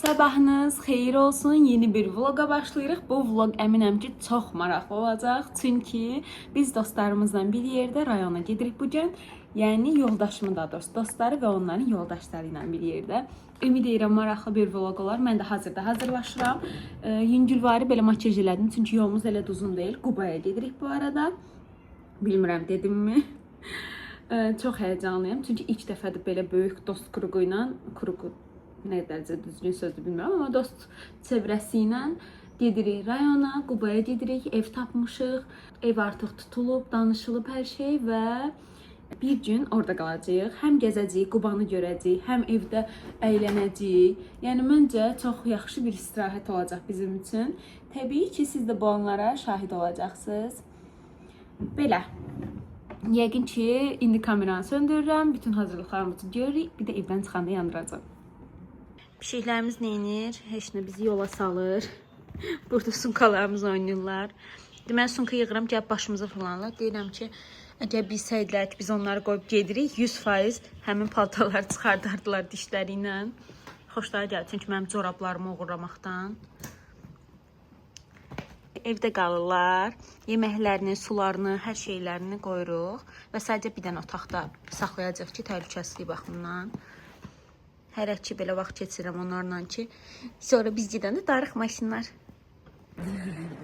Sabahınız xeyir olsun. Yeni bir vloqa başlayırıq. Bu vloq əminəm ki, çox maraqlı olacaq. Çünki biz dostlarımızla bir yerdə rayona gedirik bu gün. Yəni yoldaşımın daha doğrusu dostları və onların yoldaşları ilə bir yerdə. Ümid edirəm maraqlı bir vloq olar. Mən də hazırda hazırlaşıram. Yüngülvari belə makyaj elədim çünki yolumuz elə də uzun deyil. Qubaya gedirik bu arada. Bilmirəm dedimmi? Çox həyəcanlıyam. Çünki ilk dəfədir belə böyük dost kruqu ilə, kruqu nə dərəcə düzgün sözdür bilmirəm, amma dost çevrəsi ilə gedirik rayona, Qubaya gedirik, ev tapmışıq. Ev artıq tutulub, danışılıb hər şey və bir gün orada qalacağıq. Həm gəzəcəyik, Qubanı görəcəyik, həm evdə əylənəcəyik. Yəni məncə çox yaxşı bir istirahət olacaq bizim üçün. Təbii ki, siz də bu anlara şahid olacaqsınız. Belə. Yəqin ki, indi kameranı söndürürəm, bütün hazırlıqlarımızı görürük, bir də evdən çıxanda yandıracağam. Pişiklərimiz neynir? Heç nə bizi yola salır. Burada sumkalarımız oynayırlar. Deməli sumka yığıram, gəlib başımıza fırlanırlar. Deyirəm ki, əgər bilsəydilər ki, biz onları qoyub gedirik, 100% həmin paltarları çıxardardılar dişləri ilə. Xoşları gəldi, çünki mənim corablarımı oğurlamaqdan. Evdə qalırlar. Yeməklərini, sularını, hər şeylərini qoyuruq və sadəcə bir dənə otaqda saxlayacağıq ki, təhlükəsizlik baxımından. Hələ ki belə vaxt keçirirəm onlarla ki, sonra biz gedəndə darıxmasınlar.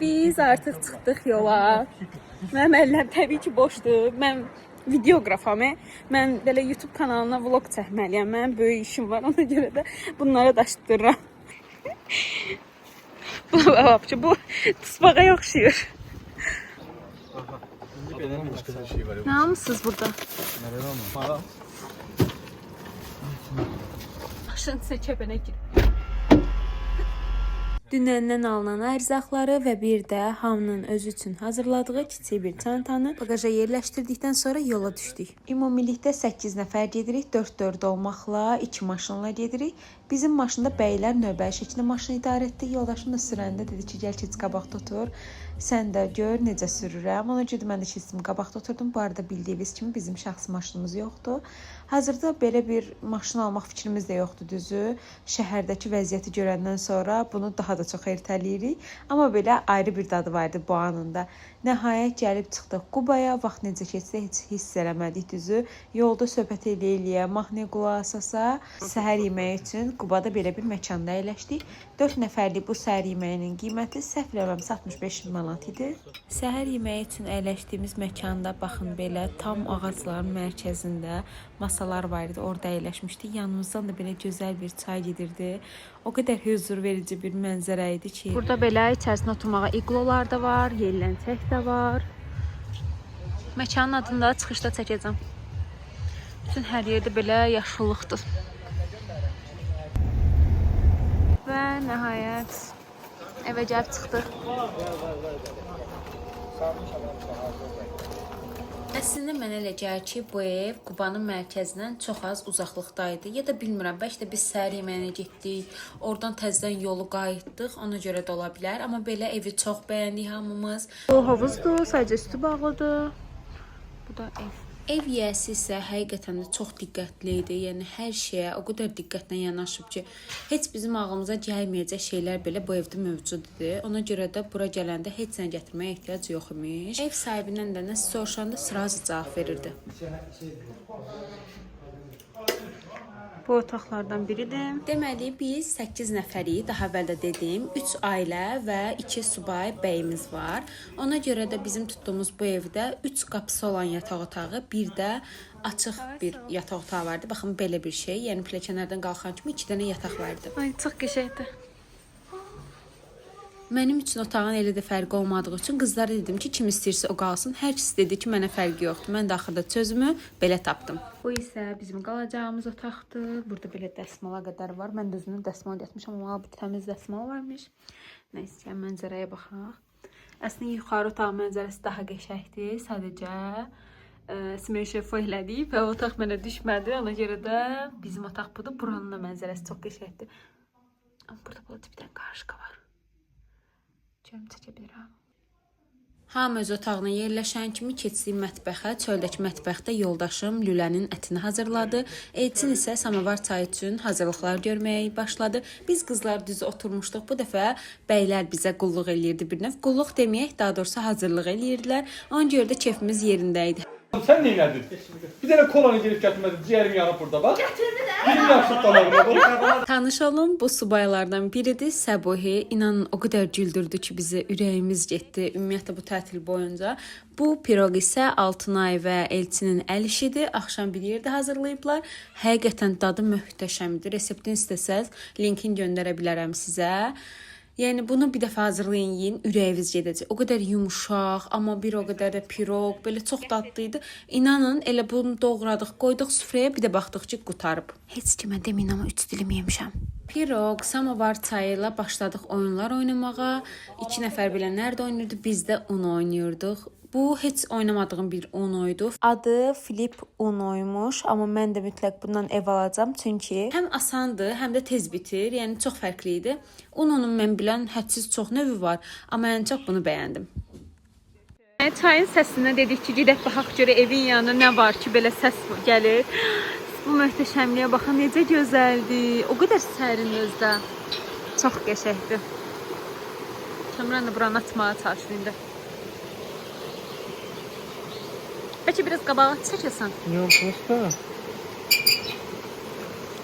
Biz artıq çıxdıq yola. Mənim əllərim təbii ki boşdur. Mən videoqrafam. Mən belə YouTube kanalına vlog çəkməliyəm. Mənim böyük işim var, ona görə də bunlara daşıtdırıram. Bu vəbçi, bu tısbağa oxşayır. Başka bir şey var. Nə almısınız burada? Neler ama? Maşın sizə kəpənə girib. Dünəndən alınan ərzaqları və bir də hamının özü üçün hazırladığı kiçik bir çantanı baqaja yerləşdirdikdən sonra yola düşdük. Ümumilikdə 8 nəfər gedirik, 4-4 olmaqla 2 maşınla gedirik. Bizim maşında bəylər növbəli şəkildə maşını idarə etdi. Yoldaşım da sürəndə dedi ki, gəl keç qabaqda otur. Sən də gör necə sürürəm. Ona görə də mən də keçdim qabaqda oturdum. Bu arada bildiyiniz kimi bizim şəxsi maşınımız yoxdur. Hazırda belə bir maşın almaq fikrimiz də yoxdur düzü. Şəhərdəki vəziyyəti görəndən sonra bunu daha da çox ertələyirik. Amma belə ayrı bir dadı var idi bu anında. Nəhayət gəlib çıxdıq Qubaya. Vaxt necə keçsə heç hiss eləmədik düzü. Yolda söhbət eləyə-eləyə, mahnıya qulaq asa-asa səhər yeməyi üçün Qubada belə bir məkanda əyləşdik. 4 nəfərlik bu səhər yeməyinin qiyməti səhv eləmirəmsə 65 manat idi. Səhər yeməyi üçün əyləşdiyimiz məkanda baxın belə tam ağacların mərkəzində masalar var idi. Orada əyləşmişdik. Yanımızdan da belə gözəl bir çay gedirdi. O qədər huzur verici bir mənzərə idi ki. Burada belə içərisində oturmağa iqlolar da var, yelləncək də var. Məkanın adını da çıxışda çəkəcəm. Bütün hər yerdə belə yaşıllıqdır. Və nəhayət evə gəlib çıxdıq. Əslində mənə elə gəlir ki, bu ev Qubanın mərkəzindən çox az uzaqlıqda idi. Ya da bilmirəm, bəlkə də biz səhər yeməyinə getdik, oradan təzədən yolu qayıtdıq, ona görə də ola bilər. Amma belə evi çox bəyəndik hamımız. Bu hovuzdur, sadəcə üstü bağlıdır. Bu da ev. Ev yiyəsi isə həqiqətən də çox diqqətli idi. Yəni hər şeyə o qədər diqqətlə yanaşıb ki, heç bizim ağlımıza gəlməyəcək şeylər belə bu evdə mövcud idi. Ona görə də bura gələndə heç nə gətirməyə ehtiyac yox imiş. Ev sahibindən də nə soruşanda srazı cavab verirdi. Bu otaqlardan biridir. Deməli biz 8 nəfərik, daha əvvəl də dedim. 3 ailə və 2 subay bəyimiz var. Ona görə də bizim tutduğumuz bu evdə 3 qapısı olan yataq otağı, bir də açıq bir yataq otağı vardı. Baxın belə bir şey. Yəni pilləkənlərdən qalxan kimi 2 dənə yataq vardı. Ay çox qəşəngdir. Mənim üçün otağın elə də fərqi olmadığı üçün qızlara dedim ki, kim istəyirsə o qalsın. Hər ikisi dedi ki, mənə fərqi yoxdur. Mən də axırda çözümü belə tapdım. Bu isə bizim qalacağımız otaqdır. Burada belə dəsmala qədər var. Mən də özümə dəsmal gətirmişəm, amma bu təmiz dəsmal varmış. Nəysə, gəl mənzərəyə baxaq. Əslində yuxarı otağın mənzərəsi daha qəşəngdir. Sadəcə smeşefo elədik və otaq mənə düşmədi. Ona görə də bizim otaq budur. Buranın da mənzərəsi çox qəşəngdir. Amma burada balaca bir dənə qarışqa var. Görüm çəkə bilirəm. Hamı öz otağına yerləşən kimi keçdik mətbəxə. Çöldəki mətbəxdə yoldaşım lülənin ətini hazırladı. Elçin isə samovar çayı üçün hazırlıqlar görməyə başladı. Biz qızlar düz oturmuşduq. Bu dəfə bəylər bizə qulluq eləyirdi bir növ. Qulluq deməyək, daha doğrusu hazırlıq eləyirdilər. Ona görə də kefimiz yerində idi. Sen neyin? Bir tane kolanı gelip getirmedin. Ciğerim yanıp burada bak. Getirdi de. Dilim yapışıp damağına bak. Tanış olun, bu subaylardan biridir Səbuhi. İnanın o qədər güldürdü ki, bizi ürəyimiz getdi. Ümumiyyətlə bu tətil boyunca. Bu piroq isə Altınay və Elçinin əl işidir. Axşam bir yerdə hazırlayıblar. Həqiqətən dadı möhtəşəmdir. Reseptini istəsəz linkini göndərə bilərəm sizə. Yəni bunu bir dəfə hazırlayın, yeyin, ürəyiniz gedəcək. O qədər yumşaq, amma bir o qədər də piroq, belə çox dadlı idi. İnanın, elə bunu doğradıq, qoyduq süfrəyə, bir də baxdıq ki, qurtarıb. Heç kimə deməyin, amma 3 dilim yemişəm. Piroq, samovar çayı ilə başladıq oyunlar oynamağa. 2 nəfər belə nərd oynayırdı, biz də Uno oynayırdıq. Bu heç oynamadığım bir Uno idi. Adı Flip Uno'ymuş, amma mən də mütləq bundan ev alacağam çünki həm asandır, həm də tez bitir. Yəni çox fərqli idi. Uno'nun mən bilən hədsiz çox növü var, amma ən çox bunu bəyəndim. Çayın səsinə dedik ki, gedək baxaq görə evin yanında nə var ki, belə səs gəlir. Bu möhtəşəmliyə baxın, necə gözəldir. O qədər sərin özdə. Çox qəşəngdir. Kamran da buranı açmağa çalışır indi. Bəlkə biraz qabağa çəkəsən. Yok usta.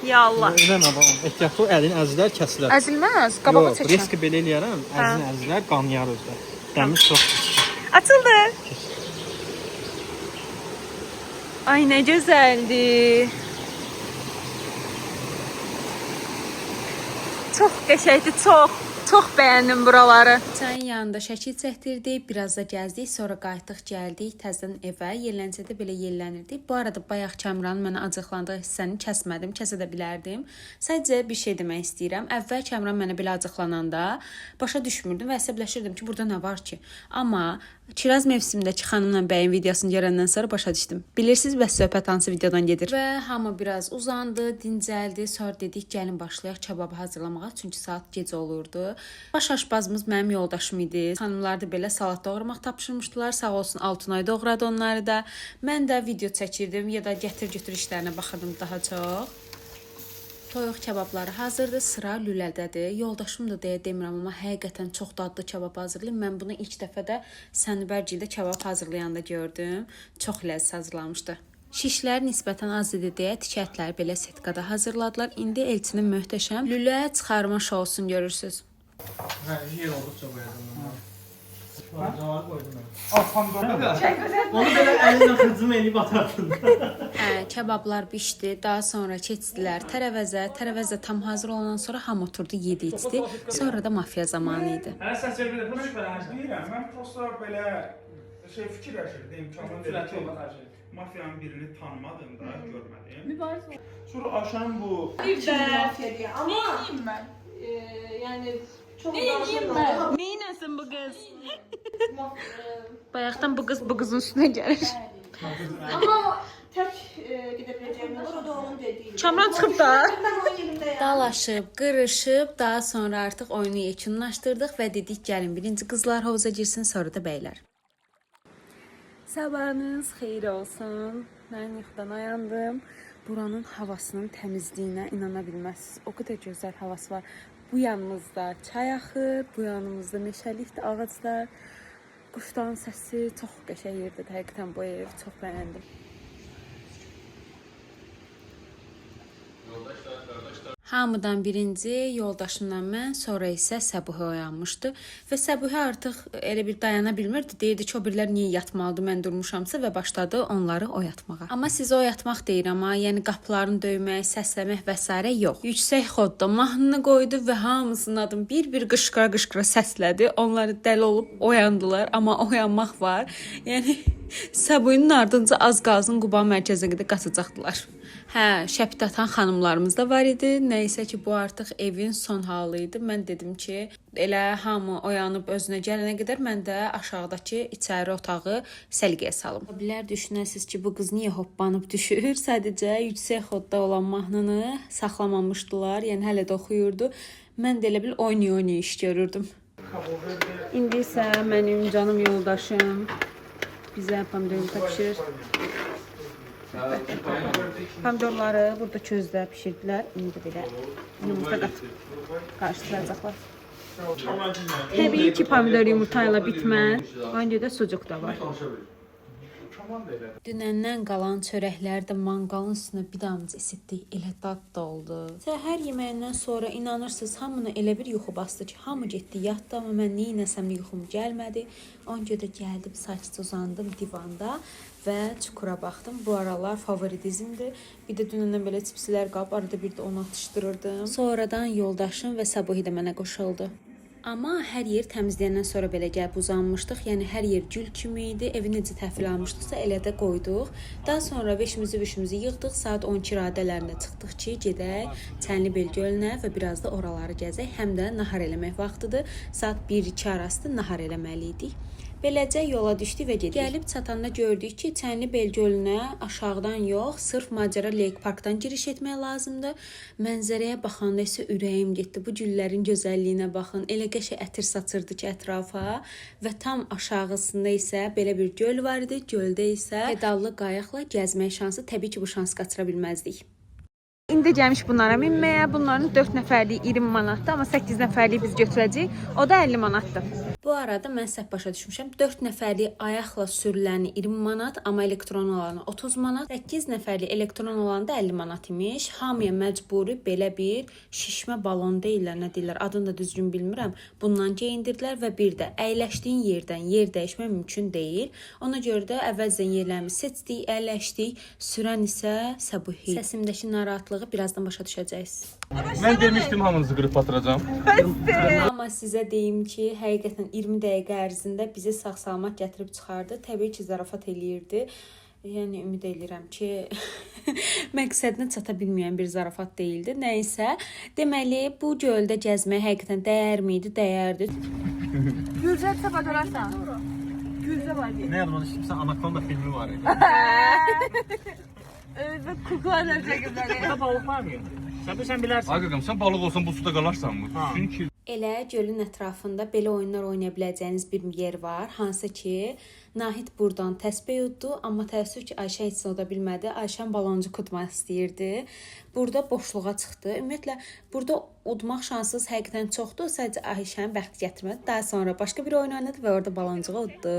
Ya Allah. Eləmə babam. Ehtiyatlı ol, əlin əzilər kəsilər. Əzilməz, qabağa Yox, çəkən. riski belə eləyərəm. Əlin əzilər qanayar özdə. Dəmir çox pisdir. Açıldı. Ay nə gözəldir. Çox qəşəngdir, çox. Çox bəyəndim buraları. Çayın yanında şəkil çəkdirdik, biraz da gəzdik, sonra qayıtdıq, gəldik təzədən evə. Yelləncədə də belə yellənirdik. Bu arada bayaq Kəmranın mənə acıqlandığı hissəni kəsmədim, kəsə də bilərdim. Sadəcə bir şey demək istəyirəm. Əvvəl Kəmran mənə belə acıqlananda başa düşmürdüm və əsəbləşirdim ki, burada nə var ki? Amma kiraz mövsümündəki xanımla bəyin videosunu görəndən sonra başa düşdüm. Bilirsiniz bəs söhbət hansı videodan gedir? Və hamı biraz uzandı, dincəldi. Sonra dedik gəlin başlayaq kababı hazırlamağa, çünki saat gecə olurdu. Baş aşpazımız mənim yoldaşım idi. Xanımlar da belə salat doğramaq tapşırmışdılar. Sağ olsun Altınay doğradı onları da. Mən də video çəkirdim ya da gətir-götür işlərinə baxırdım daha çox. Toyuq kababları hazırdır, sıra lülədədir. Yoldaşım da deyə demirəm, amma həqiqətən çox dadlı kabab hazırlayır. Mən bunu ilk dəfə də Sənubərgildə kabab hazırlayanda gördüm. Çox ləzzətli hazırlamışdı. Şişlər nisbətən az idi deyə tikətləri belə setkada hazırladılar. İndi Elçinin möhtəşəm lülə çıxarma şousunu görürsüz. Hə, yer olduqca qoyacağım bunu. Cavabı qoydum mən. Onu belə əlinlə xıcım eləyib atardın. Hə, kabablar bişdi. Daha sonra keçdilər tərəvəzə. Tərəvəz də tam hazır olandan sonra hamı oturdu, yedi, içdi. Sonra da mafiya zamanı idi. Hələ səs ver bir də. Deyirəm, mən prosta belə şey fikirləşirdim, imkanı verir ki, mafiyanın birini tanımadım da, görmədim. Sonra aşan bu Mafya diye ama Neyim ben? yani çok danışılmadı. Neynəsin bu qız? Bayaqdan bu qız bu qızın üstünə gəlir. Ama tek gidebileceğim yol o da onun dediği. Kamran çıxıb da. Ben onun yerinde yani. Dalaşıb, qırışıb, daha sonra artıq oyunu yekunlaşdırdıq və dedik gəlin birinci qızlar hovuza girsin, sonra da bəylər. Sabahınız xeyir olsun. Mən yuxudan oyandım. Buranın havasının təmizliyinə inana bilməzsiniz. O qədər gözəl havası var. Bu yanımızda çay axır, bu yanımızda meşəlikdir, ağaclar, quşların səsi çox qəşəng yerdir. Həqiqətən bu ev çox bəyəndim. Hamıdan birinci yoldaşımla mən, sonra isə Səbuhi oyanmışdı və Səbuhi artıq elə bir dayana bilmirdi. Deyirdi ki, o birilər niyə yatmalıdır, mən durmuşamsa və başladı onları oyatmağa. Amma sizə oyatmaq deyirəm, ha, yəni qapılarını döymək, səsləmək və sairə yox. Yüksək xodda mahnını qoydu və hamısının adını bir-bir qışqıra-qışqıra səslədi. Onları dəli olub oyandılar, amma oyanmaq var. Yəni Səbuhinin ardınca az qalsın Quba mərkəzinə qədər qaçacaqdılar. Hə, şəpit atan xanımlarımız da var idi. Nə isə ki, bu artıq evin son halı idi. Mən dedim ki, elə hamı oyanıb özünə gələnə qədər mən də aşağıdakı içəri otağı səliqəyə salım. Bilər düşünəsiz ki, bu qız niyə hoppanıb düşür? Sadəcə yüksək xodda olan mahnını saxlamamışdılar. Yəni hələ də oxuyurdu. Mən də elə bil oynaya-oynaya iş görürdüm. İndi isə mənim canım yoldaşım bizə pomidor yumurta bişirir. Pomidorları burada közdə bişirdilər. İndi belə yumurta qatıb qarışdıracaqlar. Təbii ki, pomidor yumurta ilə bitməz. Ona görə də sucuk da var. Dünəndən qalan çörəkləri də manqalın üstünə bir damcı isitdik. Elə dadlı oldu. Səhər yeməyindən sonra inanırsınız, hamını elə bir yuxu bastı ki, hamı getdi yatdı, amma mən nə etsəm də yuxum gəlmədi. Ona görə də gəldim, sakitcə uzandım divanda və çukura baxdım. Bu aralar favori dizimdir. Bir də dünəndən belə çipslər qalıb, arada bir də onu atışdırırdım. Sonradan yoldaşım və Sabuhi də mənə qoşuldu. Amma hər yer təmizləyəndən sonra belə gəlib uzanmışdıq. Yəni hər yer gül kimi idi. Evi necə təhvil almışdıqsa elə də qoyduq. Daha sonra veşimizi vüşümüzü yığdıq. Saat 12 radələrində çıxdıq ki, gedək Çənlibel gölünə və biraz da oraları gəzək. Həm də nahar eləmək vaxtıdır. Saat 1-2 arası nahar eləməli idik. Beləcə yola düşdük və getdik. Gəlib çatanda gördük ki, Çənlibel gölünə aşağıdan yox, sırf Macəra Lake Parkdan giriş etmək lazımdır. Mənzərəyə baxanda isə ürəyim getdi. Bu güllərin gözəlliyinə baxın. Elə qəşəng ətir saçırdı ki ətrafa və tam aşağısında isə belə bir göl var idi. Göldə isə pedallı qayıqla gəzmək şansı, təbii ki, bu şansı qaçıra bilməzdik. İndi gəlmiş bunlara minməyə. Bunların 4 nəfərliyi 20 manatdır, amma 8 nəfərliyi biz götürəcəyik. O da 50 manatdır. Bu arada mən səhv başa düşmüşəm. 4 nəfərlik ayaqla sürüləni 20 manat, amma elektron olanı 30 manat. 8 nəfərlik elektron olanı da 50 manat imiş. Hamıya məcburi belə bir şişmə balon deyirlər, nə deyirlər, adını da düzgün bilmirəm. Bundan geyindirdilər və bir də əyləşdiyin yerdən yer dəyişmək mümkün deyil. Ona görə də əvvəlcədən yerlərimizi seçdik, əyləşdik. Sürən isə Səbuhi. Səsimdəki narahatlığı birazdan başa düşəcəksiniz. Mən demişdim hamınızı qırıb batıracağam. Amma sizə deyim ki, həqiqətən 20 dəqiqə ərzində bizi sağ-salamat gətirib çıxardı. Təbii ki, zarafat eləyirdi. Yəni ümid eləyirəm ki, məqsədinə çata bilməyən bir zarafat deyildi. Nə isə, deməli bu göldə gəzməyə həqiqətən dəyər miydi? Dəyərdi. Gülcə etsə bacararsan. Gülcə var. Ne yadıma düşdü? Sən Anaconda filmi var idi. Və kuklarla çəkiblər. Burada balıq var mı? Sən bilirsən bilərsən. Ay qaqam, sən balıq olsan bu suda qalarsanmı? Çünki Elə gölün ətrafında belə oyunlar oynaya biləcəyiniz bir yer var, hansı ki Nahid burdan təsbeh uddu, amma təəssüf ki Ayşə heç nə uda bilmədi. Ayşən baloncuq udmaq istəyirdi. Burada boşluğa çıxdı. Ümumiyyətlə burada udmaq şansınız həqiqətən çoxdur. Sadəcə Ayşənin bəxti gətirmədi. Daha sonra başqa bir oyun oynadı və orada baloncuğu uddu.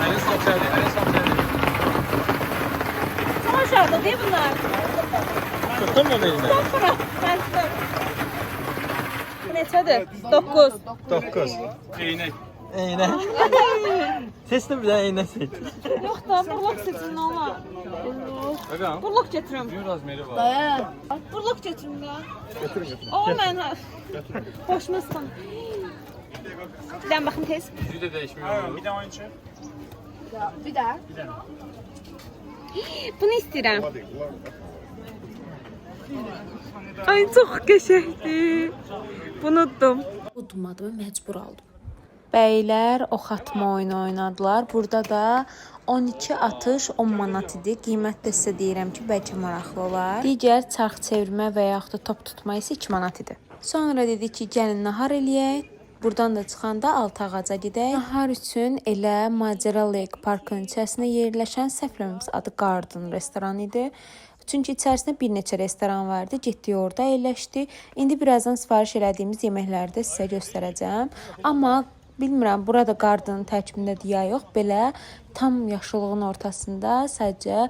Əlin sal içəri, əlin sal içəri. Çox aşağıda değil bunlar. Tuttun mu birini? Mən tutarım. Neçədir? 9. 9. Eynək. Eynək. Seçdim bir dənə eynək seç. Yox da burloq seçin nə olar? Qaqam, Burloq gətirim. düyün razmeri var. Burloq gətirim də. Götür götür. O mən boşuna istan. Bir dənə baxım tez. Üzüyü də dəyişmək olur. Bir də oyunçu. Bir daha. Bunu istəyirəm. Ay çox qəşəngdir. Bunu udum. Udmadım, məcbur aldım. Bəylər ox atma oyunu oynadılar. Burada da 12 atış 10 manat idi. Qiymət də sizə deyirəm ki, bəlkə maraqlı olar. Digər çarx çevirmə və yaxud da top tutma isə 2 manat idi. Sonra dedik ki, gəlin nahar eləyək. Burdan da çıxanda altı ağaca gedək. Nahar üçün elə Macəra Lake Parkın içərisində yerləşən səhv eləmirəmsə adı Garden restoranı idi. Çünki içərisində bir neçə restoran vardı. Getdik orada əyləşdik. İndi birazdan sifariş elədiyimiz yeməkləri də sizə göstərəcəm. Amma bilmirəm burada Gardenın tərkibindədir ya yox. Belə tam yaşıllığın ortasında sadəcə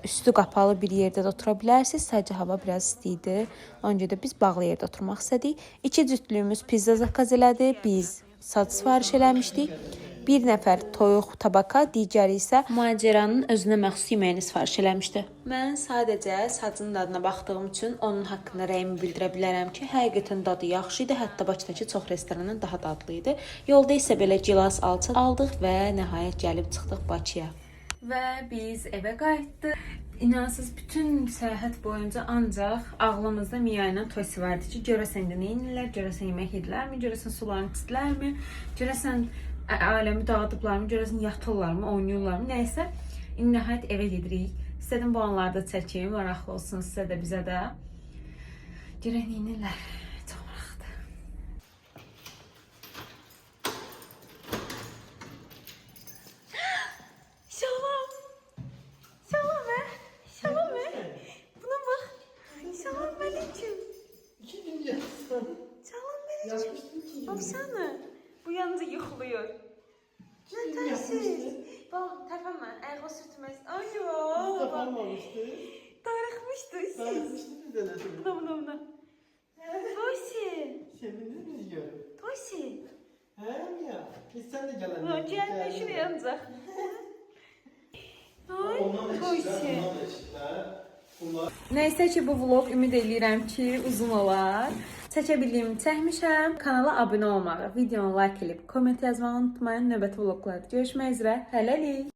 üstü qapalı bir yerdə də otura bilərsiniz. Sadəcə hava biraz isti idi. Ona görə də biz bağlı yerdə oturmaq istədik. İki cütlüyümüz pizza zakaz elədi. Biz sac sifariş eləmişdik. Bir nəfər toyuq tabaka, digəri isə maceranın özünə məxsus yeməyini sifariş eləmişdi. Mən sadəcə sacın dadına baxdığım üçün onun haqqında rəyimi bildirə bilərəm ki, həqiqətən dadı yaxşı idi, hətta Bakıdakı çox restorandan daha dadlı idi. Yolda isə belə gilas alça aldıq və nəhayət gəlib çıxdıq Bakıya. Və biz evə qayıtdıq. İnansız bütün səyahət boyunca ancaq ağlımızda Mia ilə Tosi vardı ki, görəsən də nə edirlər, görəsən yemək yedilərmi, görəsən sularını içdilərmi, görəsən aləmi dağıdıblarmı, görəsən yatırlarmı, oynayırlarmı, nəysə. İndi nəhayət evə gedirik. İstədim bu anlarda çəkim, maraqlı olsun sizə də, bizə də. Görək neynirlər. Çox maraqlıdır. Salam. Salam hə? Salam hə? Buna bax. Salam aleyküm. İki gün yatsın. Salam aleyküm. Yatmıştım ki. Baksana. Bu yalnızca yıxılıyor. Nə tərsiz? Bax, tərpənmə. Ayağa sürtməz. Ay yo. Olmamıştı. Darıxmışdı siz. Darıxmıştı biz de. Buna buna buna. Tosi. Sevindiniz mi bizi görüp? Tosi. He mi ya? Biz sen de gelen. Ulan gəlmə şuraya ancaq. Ay, Ondan da Tosi. eşitler, ondan da eşitler. Bunlar Nəysə ki, bu vlog ümid eləyirəm ki, uzun olar. Çəkə bildiyimi çəkmişəm. Kanala abunə olmağı, videonu like edib, komment yazmağı unutmayın. Növbəti vloglarda görüşmək üzrə. Hələlik.